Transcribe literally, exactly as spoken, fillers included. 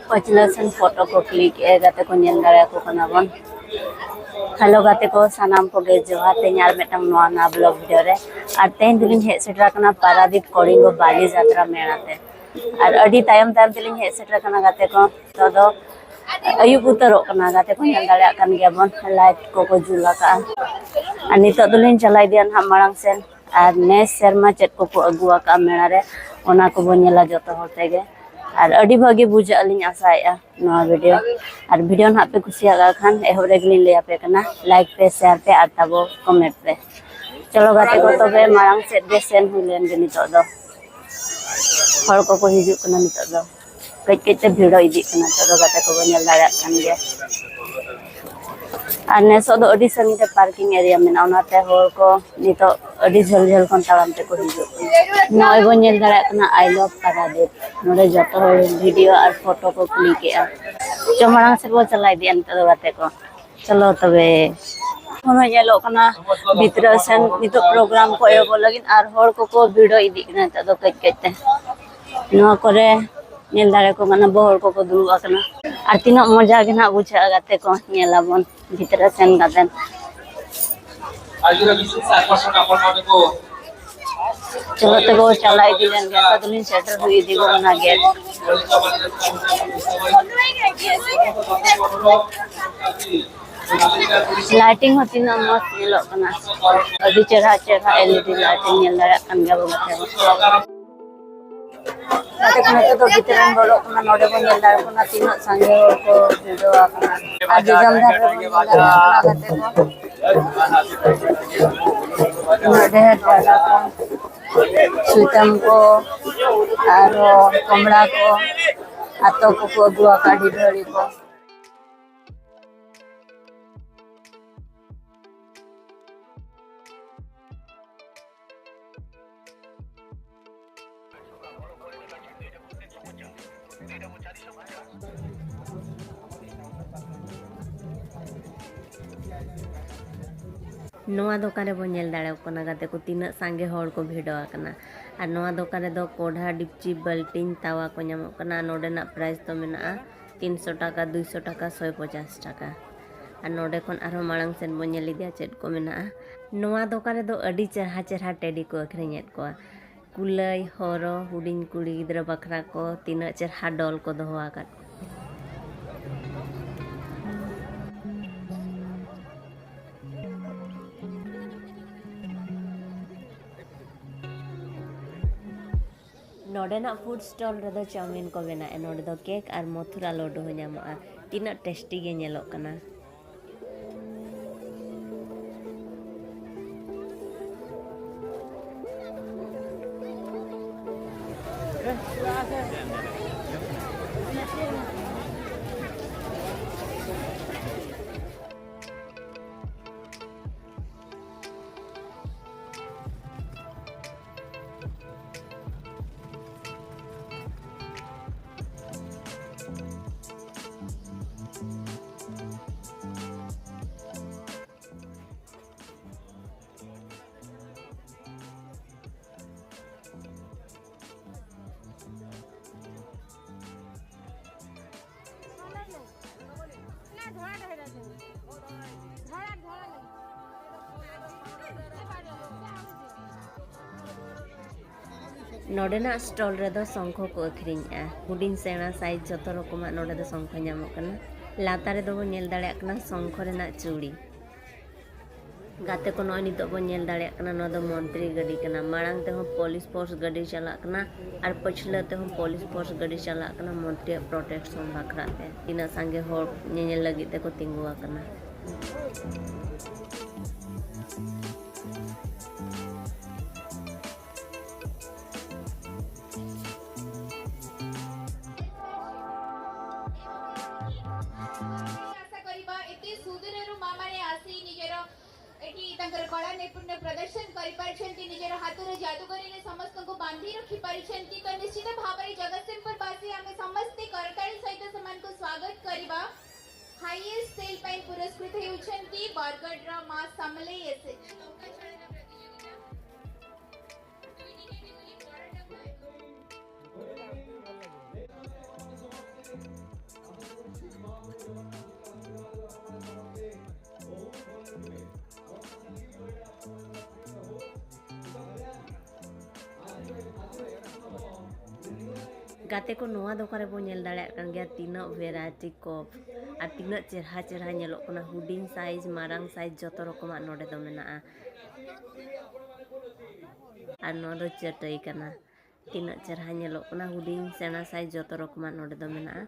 ᱯᱟᱹᱪᱷᱞᱟᱹ ᱥᱮᱱ ᱯᱷᱳᱴᱳ ᱠᱚ ᱠᱞᱤᱠ ᱮᱫ ᱜᱟᱛᱮ ᱠᱚ ᱧᱮᱞ ᱫᱟᱲᱮᱭᱟᱠᱚ ᱠᱟᱱᱟ ᱵᱚᱱ᱾ ᱦᱮᱞᱳ ᱜᱟᱛᱮ ᱠᱚ, ᱥᱟᱱᱟᱢ ᱠᱚᱜᱮ ᱡᱚᱦᱟᱨ᱾ ᱛᱮᱦᱮᱧ ᱟᱨ ᱢᱤᱫᱴᱟᱝ ᱱᱚᱣᱟ ᱱᱟᱣᱟ ᱵᱞᱚᱜ ᱵᱷᱤᱰᱤᱭᱳ ᱨᱮ᱾ ᱟᱨ ᱛᱮᱦᱮᱧ ᱫᱚᱞᱤᱧ ᱦᱮᱡ ᱥᱮᱴᱮᱨ ᱟᱠᱟᱱᱟ ᱯᱟᱨᱟᱫᱤᱯ ᱠᱚᱞᱤᱝᱜᱚ ᱵᱟᱞᱤ ᱡᱟᱛᱨᱟ ᱢᱮᱞᱟ ᱛᱮ᱾ ᱟᱨ ᱟᱹᱰᱤ ᱛᱟᱭᱚᱢ ᱛᱟᱭᱚᱢ ᱛᱮᱞᱤᱧ ᱦᱮᱡ ᱥᱮᱴᱮᱨ ᱟᱠᱟᱱᱟ ᱜᱟᱛᱮ ᱠᱚ᱾ ᱱᱤᱛᱚᱜ ᱫᱚ ᱟᱹᱭᱩᱵ ᱩᱛᱟᱹᱨᱚᱜ ᱠᱟᱱᱟ ᱜᱟᱛᱮ ᱠᱚ, ᱧᱮᱞ ᱫᱟᱲᱮᱭᱟᱜ ᱠᱟᱱ ᱜᱮᱭᱟ ᱵᱚᱱ, ᱞᱟᱭᱤᱴ ᱠᱚᱠᱚ ᱡᱩᱞ ᱟᱠᱟᱫᱼᱟ᱾ ᱟᱨ ᱱᱤᱛᱚᱜ ᱫᱚᱞᱤᱧ ᱪᱟᱞᱟᱣ ᱤᱫᱤᱜᱼᱟ ᱱᱟᱦᱟᱜ ᱢᱟᱲᱟᱝ ᱥᱮᱱ᱾ ᱟᱨ ᱱᱮᱥ ᱥᱮᱨᱢᱟ ᱪᱮᱫ ᱠᱚᱠᱚ ᱟᱹᱜᱩ ᱟᱠᱟᱫᱼᱟ ᱢᱮᱞᱟ ᱨᱮ, ᱚᱱᱟ ᱠᱚᱵᱚᱱ ᱧᱮᱞᱟ ᱡᱚᱛᱚ ᱦᱚᱲ ᱛᱮᱜᱮ᱾ ᱟᱨ ᱟᱹᱰᱤ ᱵᱷᱟᱹᱜᱤ ᱵᱩᱡᱷᱟᱹᱜᱼᱟ ᱞᱤᱧ ᱟᱥᱟᱭᱮᱫᱼᱟ ᱱᱚᱣᱟ ᱵᱷᱤᱰᱤᱭᱳ᱾ ᱟᱨ ᱵᱷᱤᱰᱤᱭᱳ ᱱᱟᱦᱟᱜ ᱯᱮ ᱠᱩᱥᱤᱭᱟᱜ ᱠᱷᱟᱱ ᱮᱦᱚᱵ ᱨᱮᱜᱮ ᱞᱤᱧ ᱞᱟᱹᱭ ᱟᱯᱮ ᱠᱟᱱᱟ, ᱞᱟᱭᱤᱠ ᱯᱮ, ᱥᱮᱭᱟᱨ ᱯᱮ ᱟᱨ ᱛᱟᱵᱚ ᱠᱚᱢᱮᱱᱴ ᱯᱮ᱾ ᱪᱚᱞᱚ ᱜᱟᱛᱮ ᱠᱚ, ᱛᱚᱵᱮ ᱢᱟᱲᱟᱝ ᱥᱮᱫ ᱜᱮ ᱥᱮᱱ ᱦᱩᱭ ᱞᱮᱱ ᱜᱮ᱾ ᱱᱤᱛᱚᱜ ᱫᱚ ᱦᱚᱲ ᱠᱚᱠᱚ ᱦᱤᱡᱩᱜ ᱠᱟᱱᱟ, ᱱᱤᱛᱚᱜ ᱫᱚ ᱠᱟᱹᱡ ᱠᱟᱹᱡ ᱛᱮ ᱵᱷᱤᱲᱚ ᱤᱫᱤᱜ ᱠᱟᱱᱟ᱾ ᱱᱤᱛᱚᱜ ᱫᱚ ᱜᱟᱛᱮ ᱠᱚᱵᱚᱱ ᱧᱮᱞ ᱫᱟᱲᱮᱭᱟᱜ ᱠᱟᱱ ᱜᱮᱭᱟ᱾ ᱟᱨ ᱱᱮᱥᱚᱜ ᱫᱚ ᱟᱹᱰᱤ ᱥᱟᱺᱜᱤᱧ ᱨᱮ ᱯᱟᱨᱠᱤᱝ ᱮᱨᱤᱭᱟ ᱢᱮᱱᱟᱜᱼᱟ, ᱚᱱᱟᱛᱮ ᱦᱚᱲ ᱠᱚ ᱱᱤᱛᱚᱜ ᱟᱹᱰᱤ ᱡᱷᱟᱹᱞ ᱡᱷᱟᱹᱞ ᱠᱷᱚᱱ ᱛᱟᱲᱟᱢ ᱛᱮᱠᱚ ᱦᱤᱡᱩᱜ ᱠᱟᱱᱟ᱾ ᱱᱚᱜᱼᱚᱭ ᱵᱚᱱ ᱧᱮᱞ ᱫᱟᱲᱮᱭᱟᱜ ᱠᱟᱱᱟ I love ᱯᱟᱨᱟᱫᱤᱯ᱾ ᱱᱚᱰᱮ ᱡᱚᱛᱚ ᱦᱚᱲ ᱵᱷᱤᱰᱤᱭᱳ ᱟᱨ ᱯᱷᱳᱴᱳ ᱠᱚ ᱠᱞᱤᱠ ᱮᱜᱼᱟ᱾ ᱪᱚ ᱢᱟᱲᱟᱝ ᱥᱮᱫ ᱵᱚᱱ ᱪᱟᱞᱟᱣ ᱤᱫᱤᱜᱼᱟ ᱱᱤᱛᱚᱜ ᱫᱚ ᱜᱟᱛᱮ ᱠᱚ᱾ ᱪᱚᱞᱚ ᱛᱚᱵᱮ᱾ ᱮᱠᱷᱚᱱ ᱦᱚᱸ ᱧᱮᱞᱚᱜ ᱠᱟᱱᱟ ᱵᱷᱤᱛᱨᱤ ᱥᱮᱱ ᱱᱤᱛᱚᱜ ᱯᱨᱳᱜᱨᱟᱢ ᱠᱚ ᱮᱦᱚᱵᱚᱜ ᱞᱟᱹᱜᱤᱫ ᱟᱨ ᱦᱚᱲ ᱠᱚᱠᱚ ᱵᱷᱤᱲᱚ ᱤᱫᱤᱜ ᱠᱟᱱᱟ ᱱᱤᱛᱚᱜ ᱫᱚ ᱠᱟᱹᱡ ᱠᱟᱹᱡ ᱛᱮ᱾ ᱱᱚᱣᱟ ᱠᱚᱨᱮ ᱧᱮᱞ ᱫᱟᱲᱮ ᱠᱚ ᱠᱟᱱᱟ ᱵᱚ, ᱦᱚᱲ ᱠᱚᱠᱚ ᱫᱩᱲᱩᱵ ᱟᱠᱟᱱᱟ᱾ ᱟᱨ ᱛᱤᱱᱟᱹᱜ ᱢᱚᱡᱟ ᱜᱮ ᱱᱟᱦᱟᱜ ᱵᱩᱡᱷᱟᱹᱜᱼᱟ ᱜᱟᱛᱮ ᱠᱚ, ᱧᱮᱞ ᱟᱵᱚᱱ ᱵᱷᱤᱛᱨᱤ ᱥᱮᱱ ᱠᱟᱛᱮ᱾ ᱪᱚᱞᱚ ᱛᱚᱵᱮ ᱪᱟᱞᱟᱣ ᱤᱫᱤ ᱞᱮᱱ ᱜᱮ, ᱚᱱᱠᱟ ᱫᱚᱞᱤᱧ ᱥᱮᱴᱮᱨ ᱦᱩᱭ ᱤᱫᱤ ᱜᱚᱫ ᱮᱱᱟ ᱜᱮᱴ᱾ ᱞᱟᱭᱴᱤᱝ ᱦᱚᱸ ᱛᱤᱱᱟᱹᱜ ᱢᱚᱡᱽ ᱧᱮᱞᱚᱜ ᱠᱟᱱᱟ, ᱟᱹᱰᱤ ᱪᱮᱦᱨᱟ ᱪᱮᱦᱨᱟ L E D ᱞᱟᱭᱴᱤᱝ ᱧᱮᱞ ᱫᱟᱲᱮᱭᱟᱜ ᱠᱟᱱ ᱜᱮᱭᱟ ᱵᱚᱱ ᱜᱟᱛᱮ ᱠᱚ᱾ ᱜᱟᱛᱮ ᱠᱚ, ᱱᱤᱛᱚᱜ ᱫᱚ ᱵᱷᱤᱛᱨᱤ ᱨᱮᱱ ᱵᱚᱞᱚᱜ ᱠᱟᱱᱟ, ᱱᱚᱰᱮ ᱵᱚᱱ ᱧᱮᱞ ᱫᱟᱲᱮᱭᱟᱜ ᱠᱟᱱᱟ ᱛᱤᱱᱟᱹᱜ ᱥᱟᱸᱜᱮ ᱦᱚᱲ ᱠᱚ ᱵᱷᱤᱲᱚ ᱟᱠᱟᱱᱟ᱾ ᱟᱨ ᱡᱚᱡᱚᱢ ᱫᱷᱟᱨᱮ ᱨᱮᱵᱚᱱ ᱧᱮᱞ ᱫᱟᱲᱮᱭᱟᱜ ᱠᱟᱱᱟ ᱜᱟᱛᱮ ᱠᱚ, ᱩᱱᱟᱹᱜ ᱰᱷᱮᱨ ᱡᱟᱭᱜᱟ ᱠᱚ, ᱥᱩᱭᱛᱟᱢ ᱠᱚ, ᱟᱨᱦᱚᱸ ᱠᱚᱢᱲᱟ ᱠᱚ, ᱟᱛᱚ ᱠᱚᱠᱚ ᱟᱹᱜᱩ ᱟᱠᱟᱫ ᱰᱤᱰᱷᱟᱹᱲᱤ ᱠᱚ᱾ ᱱᱚᱣᱟ ᱫᱚᱠᱟᱱ ᱨᱮᱵᱚᱱ ᱧᱮᱞ ᱫᱟᱲᱮᱭᱟᱠᱚ ᱠᱟᱱᱟ ᱜᱟᱛᱮ ᱠᱚ, ᱛᱤᱱᱟᱹᱜ ᱥᱟᱸᱜᱮ ᱦᱚᱲ ᱠᱚ ᱵᱷᱤᱲᱚ ᱟᱠᱟᱱᱟ᱾ ᱟᱨ ᱱᱚᱣᱟ ᱫᱚᱠᱟᱱ ᱨᱮᱫᱚ ᱠᱚᱰᱷᱟ, ᱰᱤᱯᱪᱤ, ᱵᱟᱹᱞᱴᱤᱱ, ᱛᱟᱣᱟ ᱠᱚ ᱧᱟᱢᱚᱜ ᱠᱟᱱᱟ᱾ ᱱᱚᱰᱮᱱᱟᱜ price ᱫᱚ ᱢᱮᱱᱟᱜᱼᱟ ᱛᱤᱱᱥᱚ ᱴᱟᱠᱟ, ᱫᱩᱭᱥᱚ ᱴᱟᱠᱟ, ᱥᱚᱭ ᱯᱚᱪᱟᱥ ᱴᱟᱠᱟ᱾ ᱟᱨ ᱱᱚᱰᱮ ᱠᱷᱚᱱ ᱟᱨᱦᱚᱸ ᱢᱟᱲᱟᱝ ᱥᱮᱫ ᱵᱚᱱ ᱧᱮᱞ ᱤᱫᱤᱭᱟ ᱪᱮᱫ ᱠᱚ ᱢᱮᱱᱟᱜᱼᱟ᱾ ᱱᱚᱣᱟ ᱫᱚᱠᱟᱱ ᱨᱮᱫᱚ ᱟᱹᱰᱤ ᱪᱮᱨᱦᱟ ᱪᱮᱨᱦᱟ ᱴᱮᱰᱤ ᱠᱚ ᱟᱹᱠᱷᱨᱤᱧᱮᱫ ᱠᱚᱣᱟ᱾ ᱠᱩᱞᱟᱹᱭ, ᱦᱚᱨᱚ, ᱦᱩᱰᱤᱧ ᱠᱩᱲᱤ ᱜᱤᱫᱽᱨᱟᱹ ᱵᱟᱠᱷᱨᱟ ᱠᱚ ᱛᱤᱱᱟᱹᱜ ᱪᱮᱨᱦᱟ doll ᱠᱚ ᱫᱚᱦᱚ ᱟᱠᱟᱫ ᱠᱚᱣᱟ᱾ ᱱᱚᱰᱮᱱᱟᱜ food stall ᱨᱮᱫᱚ ᱪᱟᱣᱢᱤᱱ ᱠᱚ ᱵᱮᱱᱟᱣᱮᱫᱼᱟ᱾ ᱱᱚᱰᱮ ᱫᱚ cake ᱟᱨ ᱢᱚᱛᱷᱩᱨᱟ ᱞᱟᱹᱰᱩ ᱦᱚᱸ ᱧᱟᱢᱚᱜᱼᱟ᱾ ᱛᱤᱱᱟᱹᱜ tasty ᱜᱮ ᱧᱮᱞᱚᱜ ᱠᱟᱱᱟ᱾ ᱱᱚᱰᱮᱱᱟᱜ stall ᱨᱮᱫᱚ ᱥᱚᱝᱠᱷᱚ ᱠᱚ ᱟᱹᱠᱷᱨᱤᱧᱮᱜᱼᱟ᱾ ᱦᱩᱰᱤᱧ ᱥᱮᱬᱟ size ᱡᱚᱛᱚ ᱨᱚᱠᱚᱢᱟᱜ ᱱᱚᱰᱮ ᱫᱚ ᱥᱚᱝᱠᱷᱚ ᱧᱟᱢᱚᱜ ᱠᱟᱱᱟ᱾ ᱞᱟᱛᱟᱨ ᱨᱮᱫᱚ ᱵᱚᱱ ᱧᱮᱞ ᱫᱟᱲᱮᱭᱟᱜ ᱠᱟᱱᱟ ᱥᱚᱝᱠᱷᱚ ᱨᱮᱱᱟᱜ ᱪᱩᱲᱤ᱾ ᱜᱟᱛᱮ ᱠᱚ, ᱱᱚᱜᱼᱚᱭ ᱱᱤᱛᱚᱜ ᱵᱚᱱ ᱧᱮᱞ ᱫᱟᱲᱮᱭᱟᱜ ᱠᱟᱱᱟ, ᱱᱚᱣᱟ ᱫᱚ ᱢᱚᱱᱛᱨᱤ ᱜᱟᱹᱰᱤ ᱠᱟᱱᱟ᱾ ᱢᱟᱲᱟᱝ ᱛᱮᱦᱚᱸ police force ᱜᱟᱹᱰᱤ ᱪᱟᱞᱟᱜ ᱠᱟᱱᱟ ᱟᱨ ᱯᱟᱹᱪᱷᱞᱟᱹ ᱛᱮᱦᱚᱸ police force ᱜᱟᱹᱰᱤ ᱪᱟᱞᱟᱜ ᱠᱟᱱᱟ ᱢᱚᱱᱛᱨᱤᱭᱟᱜ protection ᱵᱟᱠᱷᱨᱟ ᱛᱮ᱾ ᱛᱤᱱᱟᱹᱜ ᱥᱟᱸᱜᱮ ᱦᱚᱲ ᱧᱮᱧᱮᱞ ᱞᱟᱹᱜᱤᱫ ᱛᱮᱠᱚ ᱛᱤᱸᱜᱩ ᱟᱠᱟᱱᱟ᱾ ଆଶା କରିବା ଏତେ ସୁଦୂରରୁ ମାମାନେ ଆସି ନିଜର ଏଠି ତାଙ୍କର କଳା ନୈପୁଣ୍ୟ ପ୍ରଦର୍ଶନ କରିପାରିଛନ୍ତି, ନିଜର ହାତର ଯାଦୁକରୀରେ ସମସ୍ତଙ୍କୁ ବାନ୍ଧି ରଖିପାରିଛନ୍ତି। ତ ନିଶ୍ଚିତ ଭାବରେ ଜଗତସିଂହପୁରବାସୀ ଆମେ ସମସ୍ତେ କରତାଳି ସହିତ ସେମାନଙ୍କୁ ସ୍ୱାଗତ କରିବା। ହାଇଏଷ୍ଟ ସେଲ୍ ପାଇଁ ପୁରସ୍କୃତ ହେଉଛନ୍ତି বরগডরা মা সামলে এসে। ᱜᱟᱛᱮ ᱠᱚ, ᱱᱚᱣᱟ ᱫᱚᱠᱟᱱ ᱨᱮᱵᱚ ᱧᱮᱞ ᱫᱟᱲᱮᱭᱟᱜ ᱠᱟᱱ ᱜᱮᱭᱟ ᱛᱤᱱᱟᱹᱜ variety cup ᱟᱨ ᱛᱤᱱᱟᱹᱜ ᱪᱮᱨᱦᱟ ᱪᱮᱨᱦᱟ ᱧᱮᱞᱚᱜ ᱠᱟᱱᱟ᱾ ᱦᱩᱰᱤᱧ size, ᱢᱟᱨᱟᱝ size, ᱡᱚᱛᱚ ᱨᱚᱠᱚᱢᱟᱜ ᱱᱚᱰᱮ ᱫᱚ ᱢᱮᱱᱟᱜᱼᱟ᱾ ᱟᱨ ᱱᱚᱣᱟ ᱫᱚ ᱪᱟᱹᱴᱟᱹᱭ ᱠᱟᱱᱟ᱾ ᱛᱤᱱᱟᱹᱜ ᱪᱮᱨᱦᱟ ᱧᱮᱞᱚᱜ ᱠᱟᱱᱟ, ᱦᱩᱰᱤᱧ ᱥᱮᱬᱟ size ᱡᱚᱛᱚ ᱨᱚᱠᱚᱢᱟᱜ ᱱᱚᱰᱮ ᱫᱚ ᱢᱮᱱᱟᱜᱼᱟ᱾